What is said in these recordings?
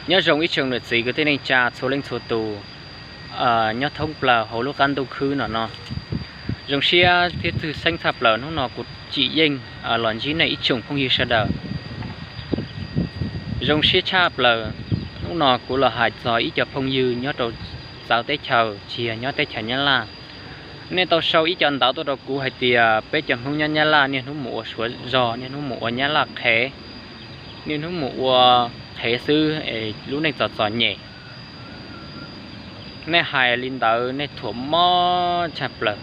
Nyob zoo ib tsoom niam txiv kwv tij neej tsa txhua leej txhua tus nyob thoob plaws hauv lub qab ntuj khwb no no. Zoo siab thiab tshwj xeeb tshaj plaws hnub no kuv tsim yeej los ntsib nej ib tsoom phooj ywg sawv daws. Zoo siab tshaj plaws hnub no kuv los hais txog ib co phooj ywg nyob rau txawv teb chaws tsis yog nyob teb chaws Nyab Laj. Nej tau sau ib co ntawv tuaj rau kuv hais tias peb cov Hmoob nyob Nyab Laj niaj hnub mus ua Suav zog, niaj hnub mus ua Nyab Laj qhev, niaj hnub mus ua qhev xwb es lub neej txom txom nyem. Nej hais li ntawd nej thuam mob tshaj plaws.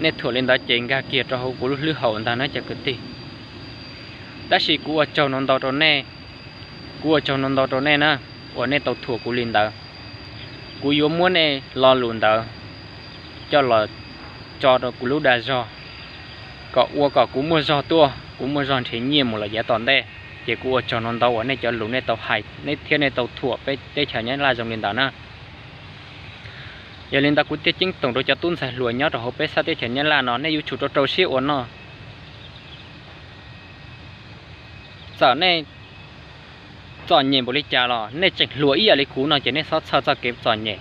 Nej thuam li ntawd ces nkag kiag rau hauv kuv lub hlwb hau ntag na cov kwv tij. Tab sis kuv ua tsaug no ntau rau nej, kuv ua tsaug no ntau rau nej na, uas nej tau thuam kuv li ntawd. Kuv yuav muab nej lo lus ntawd coj los tso rau kuv lub dag zog, kom ua kom kuv muaj zog tuaj, kuv muaj zog nrhiav nyiaj mus lawm yav tom ntej. Ces kuv ua tsaug no ntau uas nej cov lus nej tau hais thiab nej tau thuam peb teb chaws Nyab Laj zoo li ntawd na. Yog li ntawd kuv thiaj ceeb toom rau cov tub ntxhais hluas nyob rau hauv peb sab teb chaws Nyab Laj no, nej yuav tsum rau rau siab ua noj. Txawm nej txom nyem npaum li cas los nej tseem hluas ib yam li kuv no ces nej txhob txhawj txoj kev txom nyem.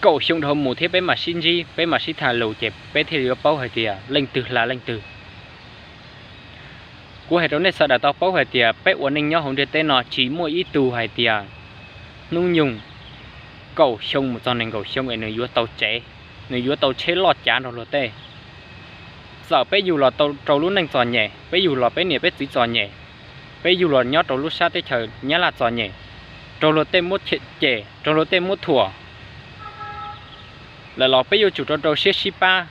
Kaum xyoo dhau mus thiab peb mam sib ntsib, peb mam sib tham lus ces peb thiaj li yuav paub hais tias leej twg hla leej twg. Kuv hais rau nej sawv daws tau paub hais tias peb ua neej nyob hauv ntiaj teb no tsis muaj ib tug hais tias hnub nyoog kaum xyoo mus txog nees nkaum xyoo es nws yuav tau tsev, nws yuav tau tsheb loj cav nrog luag tej. Txawm peb yug los rau lub neej txom nyem, peb yug los peb niam peb txiv txom nyem, peb yug los nyob rau lub sab teb chaws Nyab Laj txom nyem, raug luag tej muab cem, raug luag tej muab thuam lawm los peb yuav tsum rau rau siab sib pab,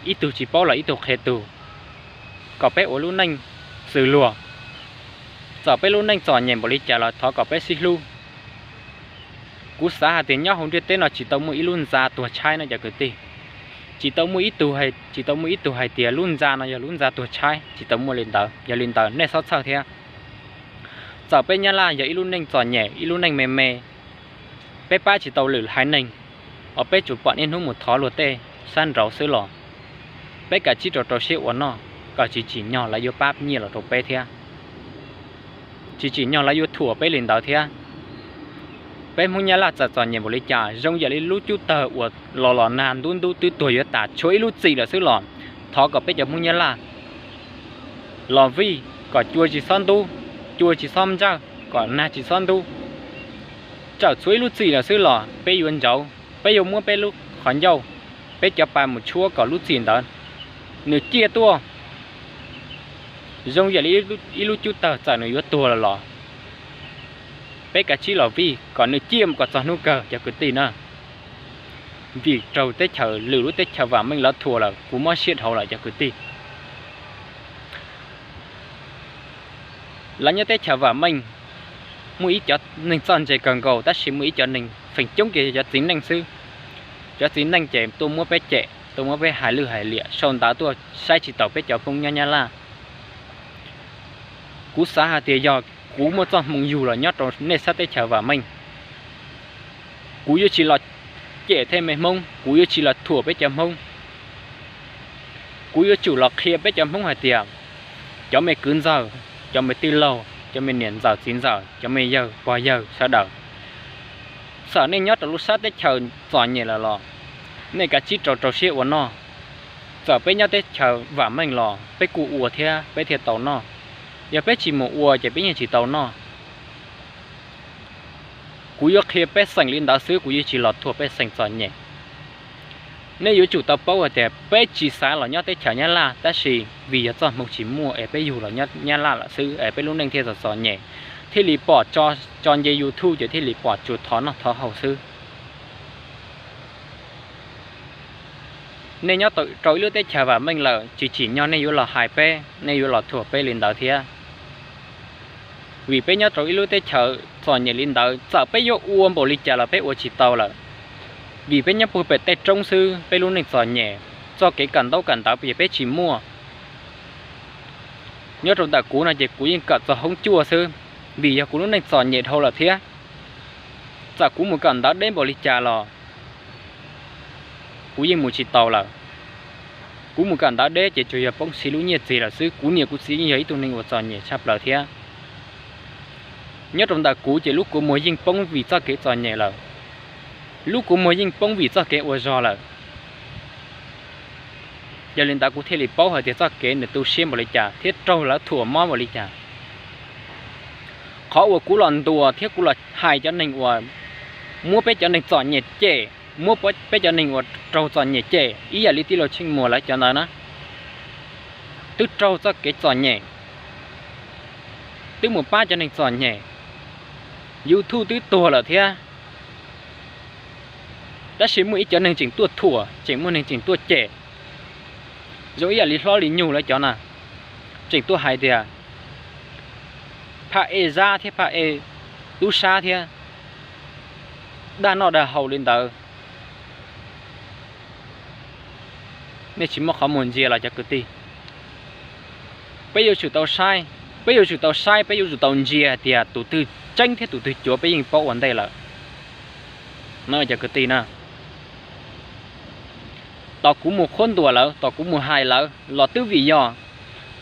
ib tug tsis paub los ib tug qhia tug, kom peb ua lub neej xws luag. Txawm peb lub neej txom nyem npaum li cas los thov kom peb sib hlub. Kuv xav hais tias nyob hauv ntiaj teb no tsis tau muaj ib lub ntxa tuag tshaib no cov kwv tij. Tsis tau muaj ib tug, tsis tau muaj ib tug hais tias lub ntxa no yog lub ntxa tuag tshaib, tsis tau muaj li ntawd. Yog li ntawd nej txhob txhawj thiab. Txawm peb Nyab Laj yog ib lub neej txom nyem, ib lub neej me me, peb pab tsis tau lwm haiv neeg, os peb tsuas pom niaj hnub mus thov luag tej sab nraud xwb los peb kav tsij rau rau siab ua noj, kom tsis tsim nyog lawv yuav pab nyiaj los rau peb thiab, tsis tsim nyog lawv yuav thuam peb li ntawd thiab. Peb Hmoob Nyab Laj txawm txom nyem npaum li cas, zoo yam li lub cub tawg uas los los nag ntub ntub twb tuag yuav tas, tshuav ib lub txim lawm xwb los thov kom peb cov Hmoob Nyab Laj los vij kom cua tsis txhob ntub, cua tsis txhob ntsawj, kom nag tsis txhob ntub. Txawm tshuav ib lub txim lawm xwb los peb yuav ntsauv, peb yuav muab peb lub qhov ncauj, peb cov pa mus tshuab kom lub txim ntawd nws ciaj tuaj. Zoo yam li ib lub cub tawg txawm nws yuav tuag lawm los peb kav tsij los vij kom nws ciaj mus kom txog hnub kawg cov kwv tij na. Vim raug teb chaws, lwm lub teb chaws vam meej lawv thuam lawm kuv mob siab dhau lawm cov kwv tij. Lawv nyob teb chaws vam meej, muaj ib cov neeg txawj ntse kawg nkaus tab sis muaj ib cov neeg feem coob kiag yog cov txiv neej xwb. Cov txiv neej ces tuaj muab peb cem, tuaj muab peb hais lwj hais liam, sau ntawv tuaj saib tsis taus peb cov Hmoob nyob Nyab Laj. Kuv xav hais tias yog kuv muaj txoj hmoo yug los nyob rau nej sab teb chaws vam meej, kuv yuav tsis los cem tej me Hmoob, kuv yuav tsis los thuam peb cov Hmoob. Kuv yuav tsum los qhia peb cov Hmoob hais tias cov me kwv ntxawg, cov me tij laug, cov me niam ntxawm txiv ntxawm, cov me yawg pog yawg sawv daws, txawm nej nyob rau lub sab teb chaws txom nyem lawm los nej kav tsij rau rau siab ua noj. Txawm peb nyob teb chaws vam meej los peb kuj ua thiab peb thiaj tau noj. Yog peb tsis mus ua ces peb yeej tsis tau noj. Kuv yuav qhia pej xeem li ntawd xwb, kuv yuav tsis los thuam pej xeem txom nyem. Nej yuav tsum tau paub hais tias peb tsis xav los nyob teb chaws Nyab Laj tab sis vim yog txoj hmoo tsis muaj es peb yug los nyob Nyab Laj lawm xwb es peb lub neej thiaj txom txom nyem, thiaj li pom tso nce YouTube ces thiaj li pom tsuas thov noj thov haus xwb. Nej nyob rau ib lub teb chaws vam meej lawm tsis tsim nyog nej yuav los hais peb, nej yuav los thuam peb li ntawd thiab. Vim peb nyob rau ib lub teb chaws txom nyem li ntawd, txawm peb yuav ua npaum li cas los peb ua tsis tau lawm. Vim peb nyob puag pem tej roob xwb, peb lub neej txom nyem, txoj kev kawm ntaub kawm ntawv ces peb tsis muaj. Nyob rau ntawm kuv no ces kuv yeej kawm txog hoob cuaj xwb, vim yog kuv lub neej txom nyem dhau lawm thiab. Txawm kuv mus kawm ntawv deb npaum li cas los kuv yeej mus tsis tau lawm. Kuv mus kawm ntawv deb ces tsuas yog poob siv lub nyiaj txiag lawm xwb. Kuv niam kuv txiv yeej yog ib tug neeg uas txom nyem tshaj plaws thiab. Nyob rau ntawm kuv ces lub kua muag yeej poob vim txoj kev txom nyem lawm. Lub kua muag yeej poob vim txoj kev ua zog lawm. Yog li ntawd kuv thiaj li paub hais tias txoj kev nws tu siab npaum li cas thiab raug lawv thuam mob npaum li cas. Qhov uas kuv los ntuas thiab kuv los hais cov neeg uas muab peb cov neeg txom nyem cem, muab peb cov neeg uas raug txom nyem cem ib yam li tij laug Tsheej Muas lawv cov ntawd na, twb raug txoj kev txom nyem, twb mus pab cov neeg txom nyem. YouTube twb tuag lawm thiab, tab sis muaj ib cov neeg tseem tuaj thuam, tseem muaj neeg tseem tuaj cem. Zoo ib yam li Hlob Lis Nyug lawv cov na, tseem tuaj hais tias phaj ej Zab thiab phaj ej Tub Sab thiab, dag noj dag haus li ntawd. Nej tsis muaj qhov muag ntsia los cov kwv tij? Peb yuav tsum tau saib, peb yuav tsum tau saib, peb yuav tsum tau ntsia hais tias tus twg tseeb thiab tus twg cuav peb yeej paub ua ntej lawm. No cov kwv tij na, tos kuv mus qhuab ntuas lawv, tos kuv mus hais lawv los twb vim yog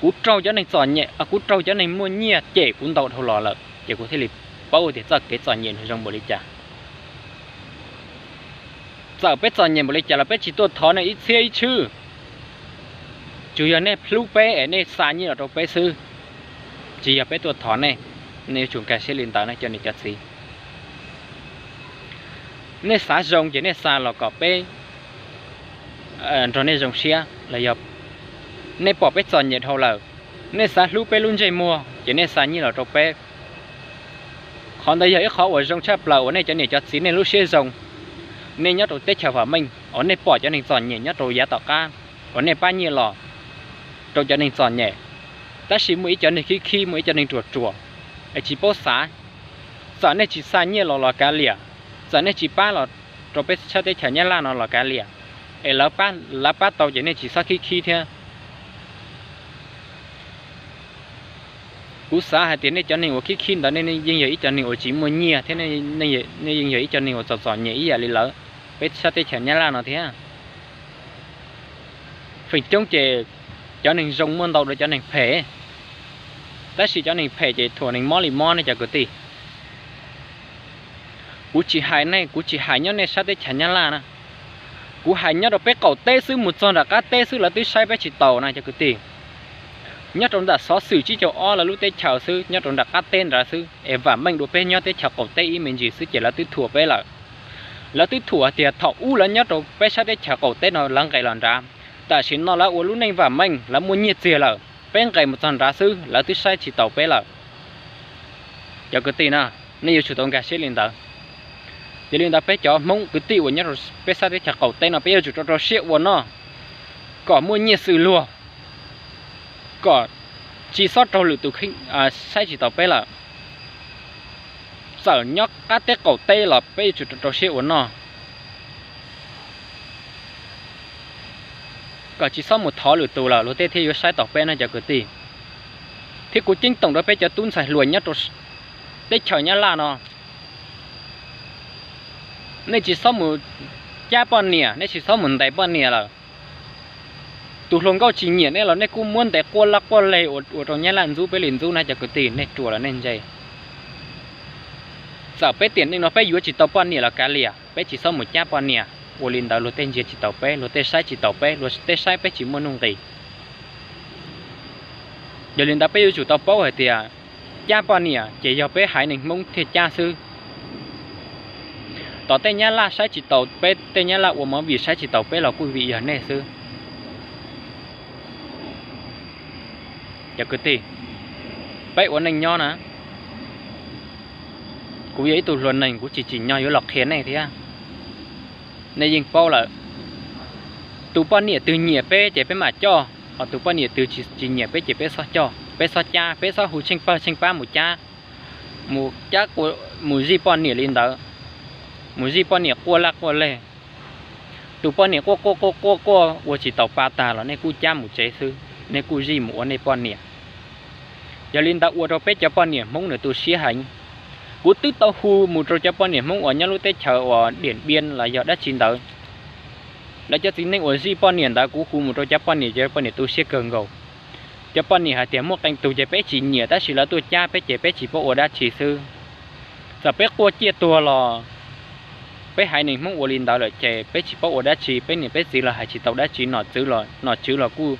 kuv raug cov neeg txom nyem, kuv raug cov neeg muaj nyiaj cem kuv ntau dhau los lawm ces kuv thiaj li paub tias txoj kev txom nyem nws zoo npaum li cas. Txawm peb txom nyem npaum li cas los peb tsis tuaj thov nej ib txhiab ib txhwb, tsuas yog nej hlub peb es nej xa nyiaj los rau peb xwb, tsis yog peb tuaj thov nej. Nej yuav tsum nkag siab li ntawd na cov niam cov txiv. Nej xav zoo ces nej xa los kom peb nrog nej zoo siab los yog nej pom peb txom nyem dhau lawm, nej xav hlub peb lub ntsej muag ces nej xa nyiaj los rau peb. Qhov ntawd yog ib qhov uas zoo tshaj plaws uas nej cov niam cov txiv nej lub siab zoo. Nej nyob rau teb chaws vam meej uas nej pom cov neeg txom nyem nyob rau yav tom qab uas nej pab nyiaj los rau cov neeg txom nyem, tab sis muaj ib cov neeg khib khib, muaj ib cov neeg ruam ruam es tsis paub xav. Txawm nej tsis xa nyiaj los los kav liam, txawm nej tsis pab los rau peb sab teb chaws Nyab Laj no los kav liam, es lawv pab tau ces nej tsis txhob khib khib thiab. Kuv xav hais tias nej cov neeg uas khib khib ntawd nej yeej yog ib cov neeg uas tsis muaj nyiaj thiab, nej yeej yog ib cov neeg uas txom txom nyem ib yam li lawv peb sab teb chaws Nyab Laj no thiab. Feem coob ces cov neeg zoo muaj ntau dua cov neeg phem, tab sis cov neeg phem ces thuam neeg mob li mob ne cov kwv tij. Kuv tsis hais nej, kuv tsis hais nyob nej sab teb chaws Nyab Laj na, kuv hais nyob rau peb qaum teb xwb mus txog nram qab teb xwb lawv twb saib peb tsis taus na cov kwv tij. Nyob rau nram xov xwm tsib caug ob lawv lub teb chaws xwb, nyob rau nram qab teb nrad xwb es vam meej dua peb nyob teb chaws qaum teb ib me ntsis xwb ces lawv twb thuam peb lawm. Lawv twb thuam tias thaum ub lawv nyob rau peb sab teb chaws qaum teb no lawv nqes los nrad, tam sim no lawv ua lub neej vam meej lawv muaj nyiaj txiag lawm, peb nqes mus txog nrad xwb lawv twb saib tsis taus peb lawm. Cov kwv tij na, nej yuav tsum tau nkag siab li ntawd. Yog li ntawd peb cov Hmoob kwv tij uas nyob rau peb sab teb chaws qaum teb no peb yuav tsum rau rau siab ua noj kom muaj nyiaj xws luag, kom tsis txhob raug lwm tus saib tsis taus peb lawm. Txawm nyob qab teb qaum teb los peb yuav tsum rau rau siab ua noj, kom tsis txhob mus thov lwm tus lawm luag tej thiaj yuav saib taus peb no cov kwv tij. Thiab kuv ceeb toom rau peb cov tub ntxhais hluas nyob rau teb chaws Nyab Laj no, nej tsis txhob mus cab poj niam, nej tsis txhob mus ntes poj niam lawm. Tus hluas nkauj tsis nyiam nej los nej kuj muab ntes quaj laj quaj leg ua rau Nyab Laj ntxub peb li ntxub na cov kwv tij, nej ruam los nej ntse. Txawm peb tiam neej no peb yuav tsis tau poj niam los kav liam, peb tsis txhob mus cab poj niam, ua li ntawd luag tej ntsia tsis taus peb, luag tej saib tsis taus peb, luag tej saib peb tsis muaj nuj nqis. Yog li ntawd peb yuav tsum tau paub hais tias cab poj niam ces yog peb haiv neeg Hmoob thiaj cab xwb. Tom tej Nyab Laj saib tsis taus peb, tej Nyab Laj ua movie saib tsis taus peb los kuj vim yog nej xwb. Cov kwv tij, peb ua neej nyob na, kuv yog ib tug hluas neeg kuv tsis tsim nyog yuav los qhia nej thiab. Nej yeej paub lawm, tus poj niam twg nyiam peb ces peb mam coj, ho tus poj niam twg tsis nyiam peb ces peb txhob coj, peb txhob cab, peb txhob hu tsheej pawg tsheej pab mus cab, mus cab, mus zij poj niam li ntawd, mus zij poj niam quaj laj quaj leg. Tus poj niam quaj quaj quaj quaj quaj ua tsis taus pa tag los nej kuj cab mus tsev xwb, nej kuj zij mus ua nej poj niam. Yog li ntawd ua rau peb cov poj niam Hmoob nws tu siab heev. Kuv twb tau hu mus rau cov poj niam Hmoob uas nyob lub teb chaws uas Diam Npia los yog dab tsi ntawd, Lawv cov txiv neej uas zij poj niam ntawd kuv hu mus rau cov poj niam ces poj niam tu siab kawg nkaus. Cov poj niam hais tias muaj qee tus ces peb tsis nyiam tab sis lawv tuaj cab peb ces peb tsis paub ua dab tsi xwb. Txawm peb quaj ciaj tuag los peb haiv neeg Hmoob ua li ntawd lawm ces peb tsis paub ua dab tsi, peb niam peb txiv los hais tsis tau dab tsi, nom tswv los kuj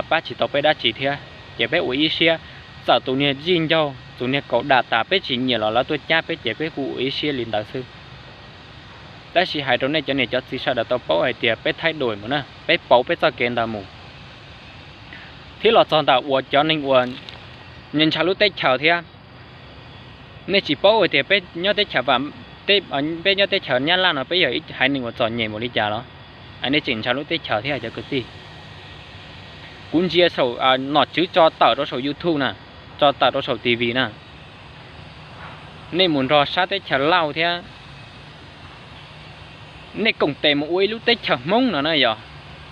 pab tsis tau peb dab tsi thiab. Ces peb ua ib siab, txawm tus niag zij ncaug tus niag kaus dam tas peb tsis nyiam los lawv tuaj cab peb ces peb kuj ua ib siab li ntawd xwb. Tab sis hais rau nej cov niam cov txiv sawv daws tau paub hais tias peb thaij duam mus na, peb pauv peb txoj kev ntawd mus. Thiab los txog ntawm uas cov neeg uas ntshaw lub teb chaws thiab, nej tsis paub hais tias peb nyob teb chaws, peb nyob teb chaws Nyab Laj no peb yog ib haiv neeg uas txom nyem mus li cas los nej tseem ntshaw lub teb chaws thiab cov kwv tij. Kuv ntsia saum nom tswv tso tawm rau saum YouTube na, tso tawm rau saum T V na, nej mus nrog sab teb chaws Lauj thiab nej koom tes mus ua ib lub teb chaws Hmoob no na yog.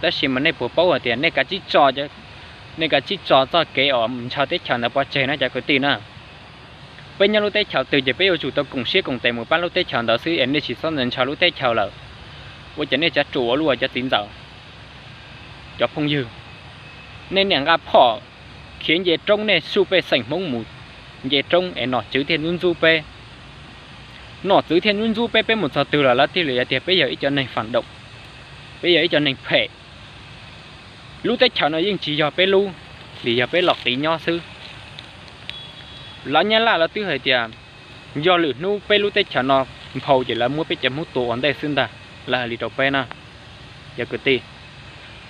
Tab sis mas nej puas paub hais tias nej kav tsij tso, nej kav tsij tso txoj kev uas ntshaw teb chaws ntawd pov tseg na cov kwv tij na. Peb nyob lub teb chaws twg ces peb yuav tsum tau koom siab koom tes mus pab lub teb chaws ntawd xwb es nej tsis txhob ntshaw lub teb chaws lawm. Ua cas nej tsav ruam ua luaj cov txiv ntxawm, cov phooj ywg, nej niaj nqa phom khiav nce roob, nej suj pej xeem Hmoob mus nce roob es nom tswv thiaj ntxub ntxub peb. Nom tswv thiaj ntxub ntxub peb, peb mus txog twg los lawv thiaj li hais tias peb yog ib co neeg phản động, peb yog ib co neeg phem. Lub teb chaws no yeej tsis yog peb lub, vim yog peb los qiv nyob xwb. Lawv Nyab Laj lawv twb hais tias yog lwm hnub peb lub teb chaws no nphau ces lawv muab peb cov Hmoob tua ua ntej xwb ntag, lawv hais li rau peb na. Cov kwv tij,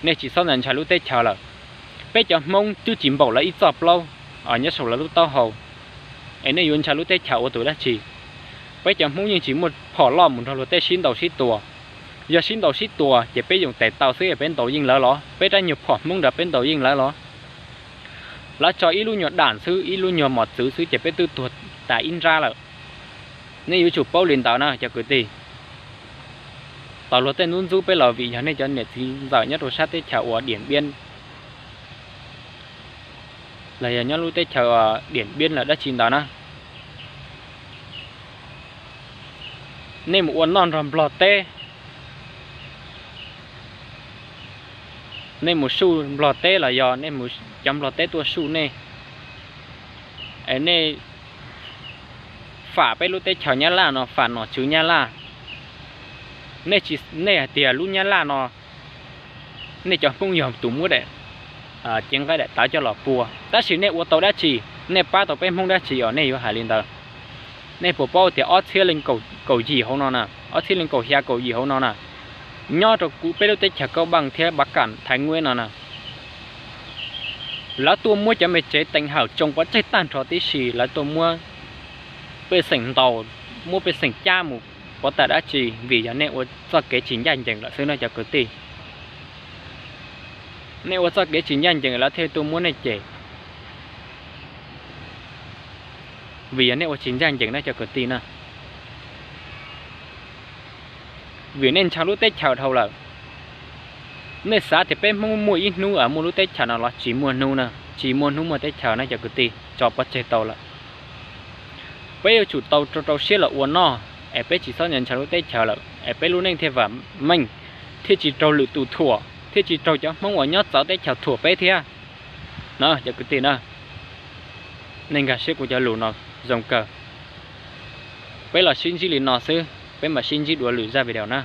nej tsis txhob ntshaw lub teb chaws lawm. Peb cov Hmoob twb tsis npaum lawv ib txoj plaub nyob saum lawv lub taub hau, es nej yuav ntshaw lub teb chaws ua tus dab tsi? Peb cov Hmoob yeej tsis muaj phom loj mus nrog luag tej sib ntaus sib tua. Yog sib ntaus sib tua ces peb yoom tes taw xwb es peb ntaus yeej lawv los? Peb rab nyuag phom Hmoob ntawd peb ntaus yeej lawv los? Lawv tso ib lub nyuag dam xwb, ib lub nyuag mos txwv xwb ces peb twb tuag tas ib nrab lawm. Nej yuav tsum paub li ntawd na cov kwv tij. Tau luag tej ntxub ntxub peb los vim yog nej cov niam txiv ntxawm nyob rau sab teb chaws uas Điện Biên los yog nyob lub teb chaws Điện Biên los dab tsi ntawd na. Nej mus ua noj nrog Nplog teb, nej mus suj Nplog teb los yog nej mus, cov Nplog teb tuaj suj nej, es nej fam peb lub teb chaws Nyab Laj no, fam nom tswv Nyab Laj. Nej hais tias lub Nyab Laj no nej cov Hmoob yog tus muab daim cev nqaij daim tawv coj los pua, tab sis nej ua tau dab tsi? Nej pab tau peb Hmoob dab tsi os nej yuav hais li ntawd? Nej puas paub tias ob txhiab leej kaum yim hauv no na, ob txhiab leej kaum xya kaum yim hauv no na, nyob rau kuv peb lub teb chaws Cao Bằng thiab Bắc Kạn Thái Nguyên no na, lawv tuaj muab cov me tsev teem hawm tsoo pov tseg tag nrho tib si, lawv tuaj muab pej xeem ntaus, muab pej xeem cab mus pov tas dab tsi? Vim yog nej ua txoj kev tsis ncaj ncees lawm xwb no cov kwv tij. Nej ua txoj kev tsis ncaj ncees lawv thiaj tuaj muab nej cem, vim yog nej ua tsis ncaj ncees no cov kwv tij na. Vim nej ntshaw lub teb chaws dhau lawm. Nej xav tias peb Hmoob muaj ib hnub muaj lub teb chaws no los? Tsis muaj hnub na, tsis muaj hnub muaj teb chaws no cov kwv tij, tso pov tseg tau lawm. Peb yuav tsum tau rau rau siab los ua noj es peb tsis txhob ntshaw lub teb chaws lawm es peb lub neej thiaj vam meej, thiaj tsis raug lwm tus thuam, thiaj tsis raug cov Hmoob uas nyob txawv teb chaws thuam peb thiab na cov kwv tij na. Nej nkag siab kuv cov lus no zoo kawg. Peb los sib ntsib li no xwb, peb mam sib ntsib dua lwm zaj video na.